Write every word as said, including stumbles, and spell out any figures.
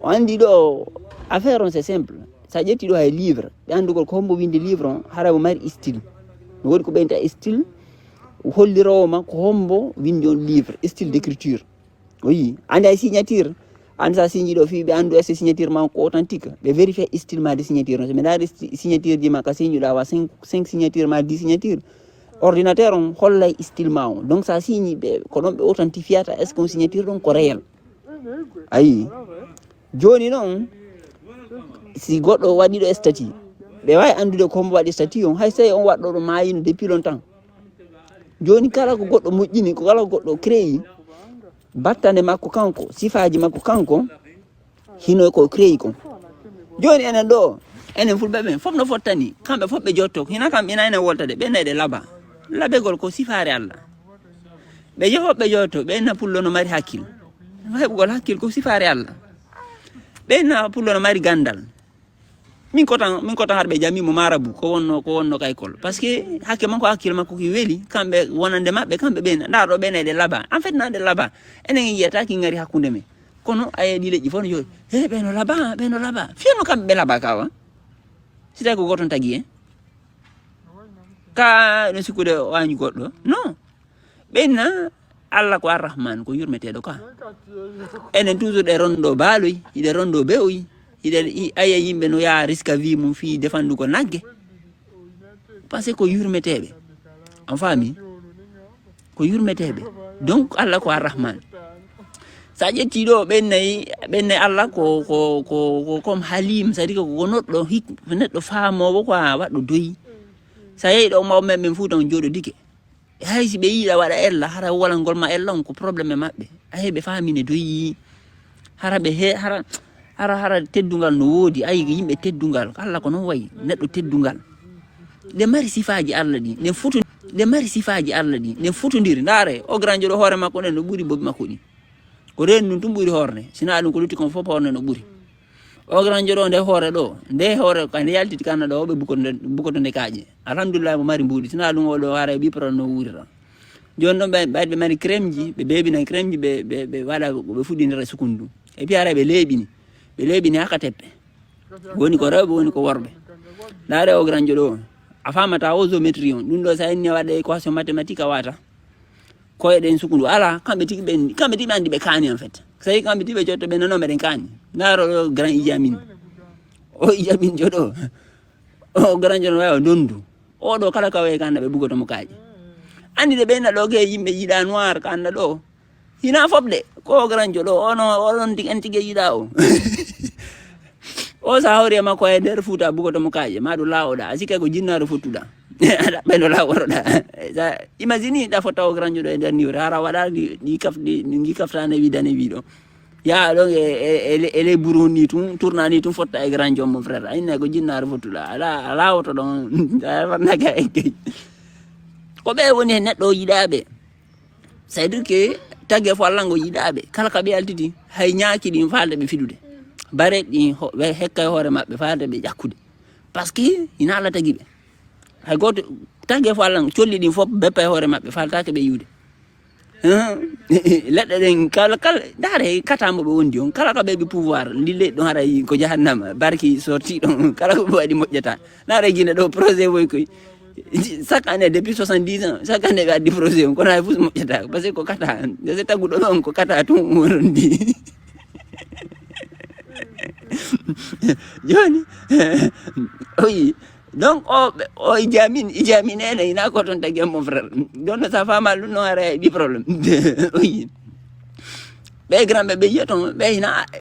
O anndi ɗo affaire on, c'est simple. Sa ƴetti ɗo hay livre, ɓe anndugol ko hombo windi livre on, hara mo mari style. No woodi ko ɓeynta style, hollirowo ma ko hombo windi on livre, style d'écriture. O yi, anndi hay signature, anndi sa signi ɗo fii ɓe anndu est-ce que signature ma on ko authentique. Ɓe vérifier style ma de signature on. So ɓe ndaari sti-, signature ji ma ka signuɗa wa cinq, cinq signature ma dix signature. Ordinateur on hollay style ma on. Donc sa signi ɓe, ko ɗon ɓe authentifiata est-ce que on signature ɗon ko réel. Ayi. Jooni noon, si goɗɗo waɗi ɗo statut, ɓe waawi anndude ko hombo waɗi statut on, hay so on waɗɗo ɗo maayino depuis longtemps. Jooni kala ko goɗɗo moƴƴini, ko kala ko goɗɗo créé, battane makko kanko, sifaaji makko kanko, hino ko créé kon. Jooni enen ɗo, enen fulɓe ɓen, fof no fottani, kamɓe fof ɓe jotto, hina kam ina enen woltade, ɓe nayɗe laba. Labegol ko sifaare Allah. Ɓe yeho ɓe jooto, ɓe na pullo no mari hakkil. Heɓugol hakkil ko sifaare Allah. Ɓe na pullo no mari gandal. Min kotan, min kotan harɓe jami mo marabu, ko wonno, ko wonno ka école. Parce que hakke makko, hakkil makko ki weli, kamɓe wonande maɓɓe, kamɓe ɓe na, nda ɗo ɓe na ɗe laba. En fait, na ɗe laba. Enen en yiyata ki ngari hakkunde men. Kono aye ɗi leƴƴi fof no jooɗi. He, ɓe no laba, ɓe no laba. Fiyo no kamɓe ɓe laba kawa. Si tawi ko goton tagi en. Ka no sikkude o wañi goɗɗo. Non. Ɓenna Allah ko Arrahman, ko yurmeteeɗo ka. Enen toujours ɗe ronɗo baaloy, hiɗe ronɗo be'oy, hiɗe i-, aya yimɓe no yaha riska vie mum fii defandugol nagge. Parce que ko yurmeteeɓe. On faami? Ko yurmeteeɓe. Donc Allah ko Arrahman. Sa ƴetti ɗo ɓennay, ɓennay Allah ko, ko, ko, ko comme Halim, c'est-à-dire ko neɗɗo hik-, neɗɗo faamoowo ko a waɗɗo doyi. Sa yehi ɗo mawɓe men ɓen fuu tan jooɗodike. Hay si ɓe yiɗa waɗa ella, hara walangol ma ella on ko problème e maɓɓe. A heɓe faamine doyi. Hara ɓe he-, hara, hara, hara teddungal no woodi. Ayi, yimɓe teddungal. Allah ko non wayi. Neɗɗo teddungal. Ɗe mari sifaaji Allah ɗi. Ɗe foto-, ɗe mari sifaaji Allah ɗi. Ɗe fotondiri. Ndaare, o grand joɗo hoore makko nden no ɓuri bobi makko ɗi. Ko reen ɗum tum ɓuri hoorde. Sina ɗum ko lutti kon fof hoorde no ɓuri. O grand joɗo nde hoore ɗo. Nde hoore ka nde yaltiti kanna ɗo, ɓe bukoto nde, bukoto nde kaaƴe. Alhamdulillah, mo mari mbuuɗi. Sina ɗum o ɗo haara e ɓipporo no wuurira. Jooni ɗon ɓe, ɓe, ɓe mari crème ji, ɓe beebina crème ji, ɓe, ɓe, ɓe waɗa ko ɓe fuɗɗinira sukundu. Et puis haara ɓe leeɓini. Ɓe leeɓini haa ka teppe. Woni ko rewɓe, woni ko worɓe. Ndaare o grand joɗo o. A faamata o géométrie on. Ɗum ɗo sa inni a waɗa équation mathématique a wata. Koye ɗen sukundu. Ala, kamɓe tigi ɓe, kamɓe tigi ɓe andi ɓe kaani en fait. Sey kamɓe tigi ɓe jotto ɓe nano meɗen kaani. Ndaaro ɗo grand Ijamin. O Ijamin joɗo. O grand joɗo wawi o dondu. O ɗo kala ka wayi kanna ɓe bugoto mo kaaƴe. Andi de ɓe na ɗo ke yimɓe yiɗa noir kanna ɗo. Hina fof de. Ko o grand joɗo. O no, o ɗon tigi en tigi yiɗa o. O sa hawri e makko e nder Fuuta bugoto mo kaaƴe. Ma ɗum laawoɗa. A sikkay ko jinnaaro fottuɗa. Aɗa ɓe no laawotoɗa. Sa imagine ɗa fotta o grand joɗo e nder niwre. Hara waɗa ɗi, ɗi kaf-, ɗi, ɗi kaftane wi dane wi ɗo. Ya ɗon e, e, e, e ley burundi tun, tournani tun fotta e grand joom mon frère. A inna ko jinnaaro fottuɗa. Ala, ala woto ɗon. Sa fannaka e kay. Ko ɓe woni e neɗɗo o yiɗaɓe. C'est-à-dire que tagge fo Allah ngo yiɗaɓe. Kala ka ɓe altiti, hay ñaaki ɗin falde ɓe fiɗude. Bare ɗin ho-, ɓe hekka e hoore maɓɓe falde ɓe ƴakkude. Parce que ina Allah tagi ɓe. Hay gooto tagge fo Allah colli ɗin fof beppa e hoore maɓɓe faltake ɓe yiwde. Hein? Leɗɗe ɗen kala, kala, ndaare kata mo ɓe wondi on, kala ka ɓe ɓe pouvoir, lille ɗon haray ko jahannama, barki sorti ɗon, kala ko ɓe waɗi moƴƴata. Ndaare Gine ɗo projet woy koy. Chaque année, depuis soixante-dix ans, chaque année ɓe addi projet on, kono hay fus moƴƴata, parce que ko kata, se taguɗo ɗon ko kata tun wonondi. Jooni, o yi, donc, o, o Ijamin, Ijamin ene, ina ko ton tagi mon frère. Donc, ça fait mal, non, arrêt, du problème. Oui. Ɓe grand ɓe, ɓe yiya ton, ɓe ina,